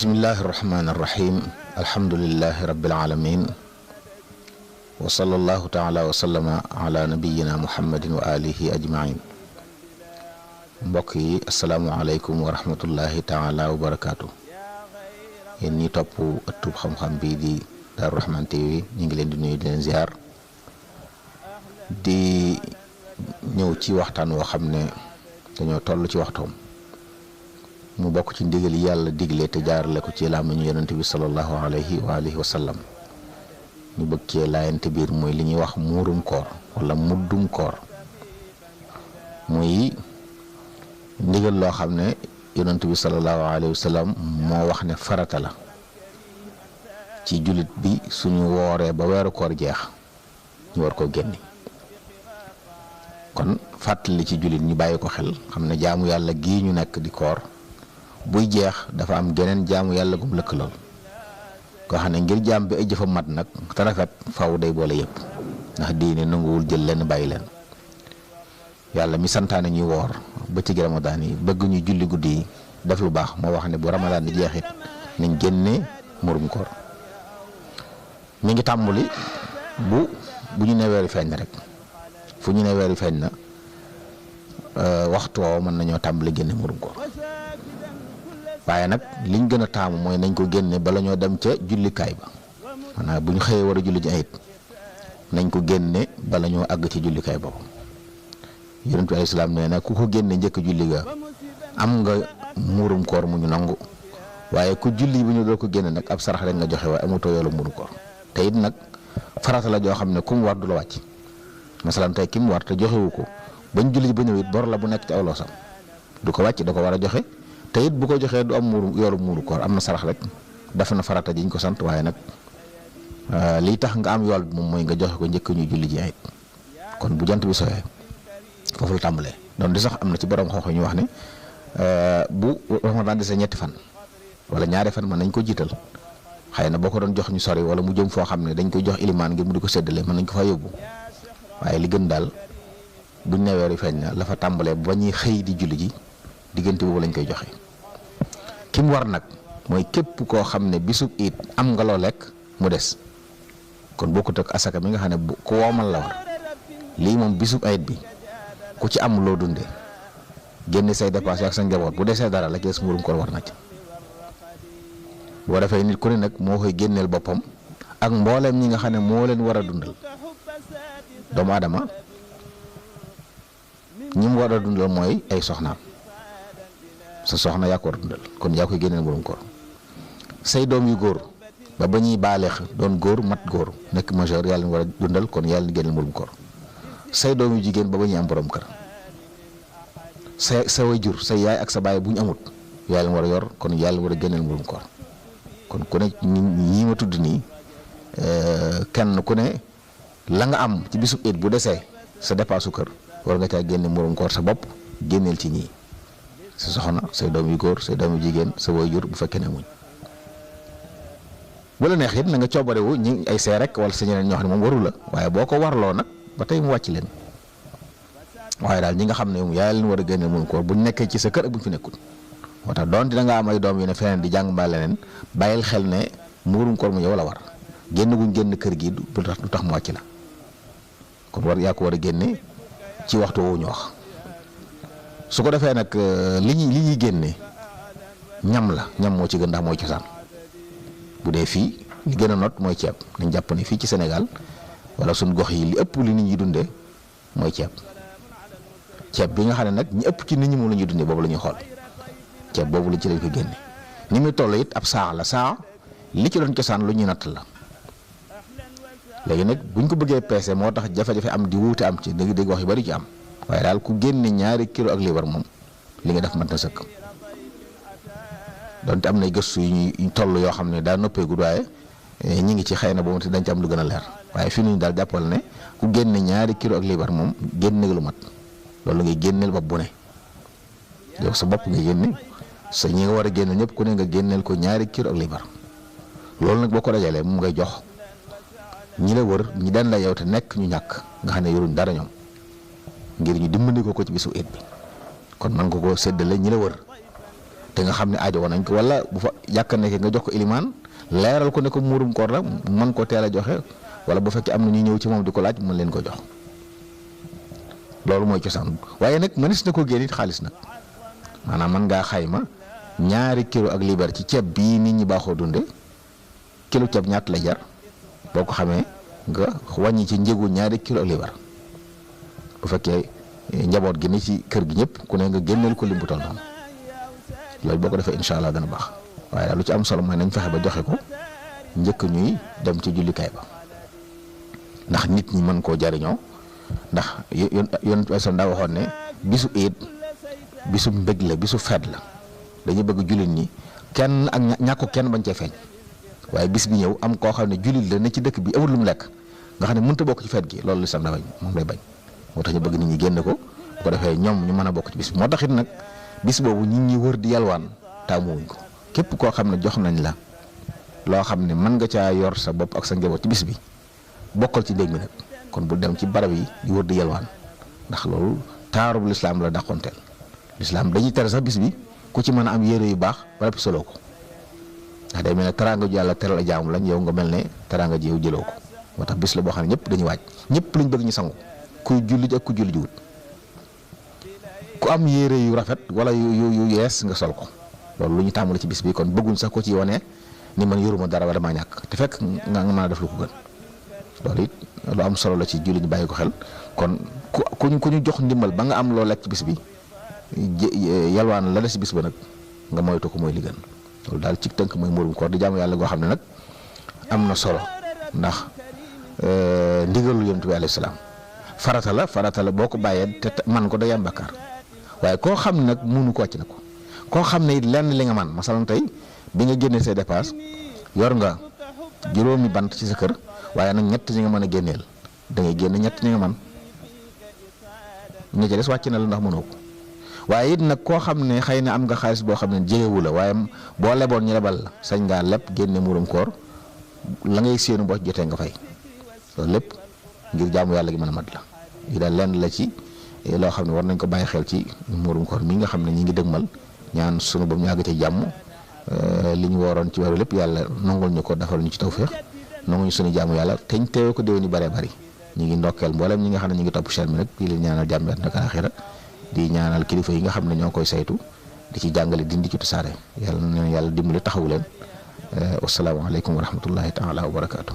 bismillahi irrahmani irrahim alhamdulilahi rabilalamin wa sallallahu taala wa sallama ala nabiyina muhammadin wa alihi ajmain mbokk yi asalaamualeykum wa rahmatullahi taala wa barakaatu. yéen ñi topp ëttub xam-xam bii di Daaru Rahman TV ñu ngi leen di nuyu di leen ziar di ñëw ci waxtaan woo xam ne dañoo toll ci waxtoom mu bokk ci ndigal yi yàlla digle te jaarale ko ci làmmiñu yonent bi sallallahu alayhi wa alihi wa sallam ñu bëgg cee laayante biir mooy li ñuy wax muurum koor wala muddum koor muy ndigal loo xam ne yonent bi sallallahu alayhi wa sallam moo wax ne farata la ci jullit bi suñu wooree ba weeru koor jeex ñu war koo génne kon fàttali ci jullit ñu bàyyi ko xel xam ne jaamu yàlla gii ñu nekk di koor buy jeex dafa am geneen jaamu yàlla gum lëkkalool koo xam ne ngir jaam bi ay jëfa mat nag te rafet faw day boole yëpp ndax diine nanguwul jël leen bàyyi leen yàlla mi santaane ñuy woor bëccëgi ramadaan yi bëgg ñu julli guddi yi def lu baax moo wax ne bu ramadaan di jeexit nañ génne murum koor mi ngi tàmbali bu ñu ne weeri feeñ na rek fu ñu ne weeri feeñ na waxtu woo mën nañoo tàmbali génne murum koor waaye nag liñ gën a taamu mooy nañ ko génne bala ñoo dem ca jullikaay ba maanaam bu ñu xëyee war a julli ji ayit nañ ko génne bala ñoo àgg ci jullikaay boobu yonent bi alayhi salaam nee na ku ko génne njëkk julli ga am nga muurum koor mu ñu nangu waaye ku julli bu ñu doo ko génne nag ab sarax rek nga joxe waaye amatoo yoolu muurum koor te it nag farata la joo xam ne ku mu war du la wàcc masalan tey ki mu war te joxewu ko bañ julli ba ñëw it bor la bu nekk ci aw loosam du ko wàcc da ko war a joxe te it bu ko joxee du am yoolu muuru koor am na sarax rek def na farata jiñ ko sant waaye nag lii tax nga am yool bi moom mooy nga joxe ko njëkk ñu julli ji ayit kon bu jant bi sooyee foofu la tàmbalee doon di sax am na ci borom xoox ñu wax ne bu Ramadan dese ñetti fan wala ñaari fan mën nañ ko jiital xëy na boo ko doon jox ñu sori wala mu jëm foo xam ne dañ koy jox ilimaan ngir mu di ko séddale mën nañ ko fa yóbbu waaye li gën daal buñ ne weeru feeñ na la fa tàmbalee ba ñuy xëy di julli ji diggante boobu lañ koy joxe ki mu war nag mooy képp koo xam ne bisub it am nga loo lekk mu des kon bokkut ak asaka mi nga xam ne ku woomal la war lii moom bisub ayit bi ku ci am loo dundee génne say dépense ak sa njaboot bu desee dara la ci des murum koor war na ci boo defee nit ku ne nag moo koy génneel boppam ak mbooleem ñi nga xam ne moo leen war a dundal doomu aadama ñi mu war a dundal mooy ay soxnaam sa soxna yaa ko war a dundal kon yaa koy génneel murum koor say doom yu góor ba ñuy baaleex doon góor mat góor nekk majeur yàlla war a dundal kon yàlla génneel murum koor say doom yu jigéen ba ñuy am borom kër sa waajur say yaay ak sa baay bu ñu amut yàlla war a yor kon yàlla war a génneel murum koor kon ku ne ñii ma tudd nii kenn ku ne la nga am ci bisu it bu desee sa dépense su kër war nga caa génne murum koor sa bopp génneel ci ñii sa soxna say doom yu góor say doom yu jigéen sa waajur bu fekkee ne muñ wala neex it na nga coobarewu ñi ay see rek wala sa ñeneen ñoo xam ne moom waru la waaye boo ko warloo nag ba tey mu wàcc leen waaye daal ñi nga xam ne moom yaa leen war a génne murum koor buñ nekkee ci sa kër ak buñ fi nekkul moo tax doon dina nga am ay doom yu ne feneen di jàng mbaa leneen bàyyil xel ne murum koor mu yow la war génn guñ génn kër gi du tax mu wàcc la kon yaa ko war a génne ci waxtu woowu ñu wax su ko defee nag li ñuy génne ñam la ñam moo ci gën ndax mooy cosaan bu dee fii li gën a not mooy ceeb nañ jàpp ne fii ci Sénégal wala suñ gox yi li ëpp li nit ñi dundee mooy ceeb bi nga xam ne nag ñi ëpp ci nit ñi moom la ñuy dundee boobu la ñuy xool ceeb boobu la ci lañ ko génne ni muy toll it ab saa la saa li ci doon cosaan lu ñuy natt la léegi nag buñ ko bëggee peese moo tax jafe-jafe am di wuute am ci dégg wax yu bari ci am waaye daal ku génne 2 kilo ak liibar moom li nga def mat na sëkk donte am nay gëstu yu ñu toll yoo xam ne daa noppeegu waaye ñi ngi ci xëy na boobu dañ ci am lu gën a leer waaye fii nii daal jàppal ne ku génne 2 kilo ak liibar moom génne lu mat loolu ngay génneel bopp bu ne yow sa bopp nga génne sa ñi nga war a génne ñëpp ku ne nga génneel ko 2 kilo ak liibar loolu nag boo ko dajalee moom ngay jox ñi la wër ñi daan la yow te nekk ñu ñàkk nga xam ne yoruñ dara ñoom ngir ñu dimbali ko ci bisu it bi kon man nga koo séddale ñi la wër te nga xam ne aajo woon nañ ko, wala bu fa yàkk nekkee nga jox ko ilimaan leeral ko ne ko muurum koor la mën ko teel a joxe, wala bu fekkee am na ñu ñëw ci moom di ko laaj mën leen ko jox. loolu mooy cosaan. waaye nag mënees na ko génne it xaalis nag, maanaam mën ngaa xayma 2 kilo ak liibar ci ceeb bii nit ñi baaxoo dunde kilo ceeb ñaata lay jar, boo ko xamee nga wàññi ci njëgu 2 kilo ak liibar. bu fekkee njaboot gi ni ci kër gi ñëpp ku ne nga génneel ko lim bu toll noonu, loolu boo ko defee incha allah dana baax. waaye daal lu ci am solo mooy nañ fexe ba joxe ko njëkk ñuy dem ci jullikaay ba, ndax nit ñi mën koo jariñoo. ndax yoon weesoon daa waxoon ne bisu iid bisu mbég la, bisu feet la, dañu bëgg jullit ñi kenn ak ñàkk kenn bañ cee feeñ. waaye bis bi ñëw am koo xam ne jullit la ne ci dëkk bi amul lu mu lekk nga xam ne mënut a bokk ci feet gi, loolu lislaam da bañ, moom lay bañ. moo tax ñu bëgg nit ñi génn ko bu ko defee ñoom ñu mën a bokk ci bis bi. moo tax it nag bis boobu nit ñi wër di yalwaan taamuwuñ ko. képp koo xam ne jox nañ la loo xam ne mën nga caa yor sa bopp ak sa njaboot ci bis bi bokkal ci ndég mi nag, kon bu dem ci barab yi di wër di yalwaan, ndax loolu taarub lislaam la dàqonteel. lislaam dañuy tere sax bis bi ku ci mën a am yére yu baax ba noppi soloo ko, ndax day mel ne teraanga ju yàlla teral a jaamu lañ, yow nga mel ne teraanga ji yow jëloo ko. moo tax bis la boo xam ne ñëpp dañuy waaj, ñëpp lañ bëgg ñu sangu, kuy julli ak ku julli jiwut, ku am yére yu rafet wala yu yees nga sol ko. loolu lu ñu tàmbali ci bis bi, kon bëgguñ sax ko ci wane ni man yoruma dara wala maa ñàkk, te fekk nga mën a def lu ko gën. loolu it lu am solo la ci julli ñu bàyyi ko xel. kon ku ñu jox ndimbal ba nga am loo lekk ci bis bi yalwaan la des ci bis ba nag nga moytu ko mooy li gën. loolu daal ci tënk mooy muurum koor di jaamu yàlla goo xam ne nag am na solo, ndax ndigalul yonent bi alayhi salaam farata la boo ko bàyyee te man ko day am bakkaar. waaye koo xam ne nag munu ko wàcc na ko, koo xam ne it lenn li nga man masalan tey bi nga génnee say dépasse yor nga juróomi bant ci sa kër, waaye nag ñett ñi nga mën a génneel da ngay génne ñett ñi nga man ña ca des wàcc na la ndax mënoo ko. waaye it nag koo xam ne xëy na am nga xaalis boo xam ne jegewu la, waaye boo leboon ñu lebal la sañ ngaa leb génne muurum koor, la ngay séenu boo jotee nga fay. loolu lépp ngir jaamu yàlla gi mën a mat la. yi daal lenn la ci loo xam ne war nañ ko bàyyi xel ci muurum koor mi nga xam ne ñi ngi dëgmal, ñaan sunu ba mu yàgg ci jàmm. li ñu waroon ci weeru lépp yàlla nangul ñu ko, defal ñu ci tawféex, nangu ñu sunu jaamu yàlla teñ teewe ko déwén yu bëree bëri. ñu ngi ndokkeel mboolem ñi nga xam ne ñu ngi topp chaîne bi nag di leen ñaanal jàmm ak àllaaxira, di ñaanal kilifa yi nga xam ne ñoo koy saytu di ci jàngale dindi ci tasaare. yàlla na yàlla dimbali taxawu leen. wasalaamaaleykum wa rahmatullahi taala wa barakaatu.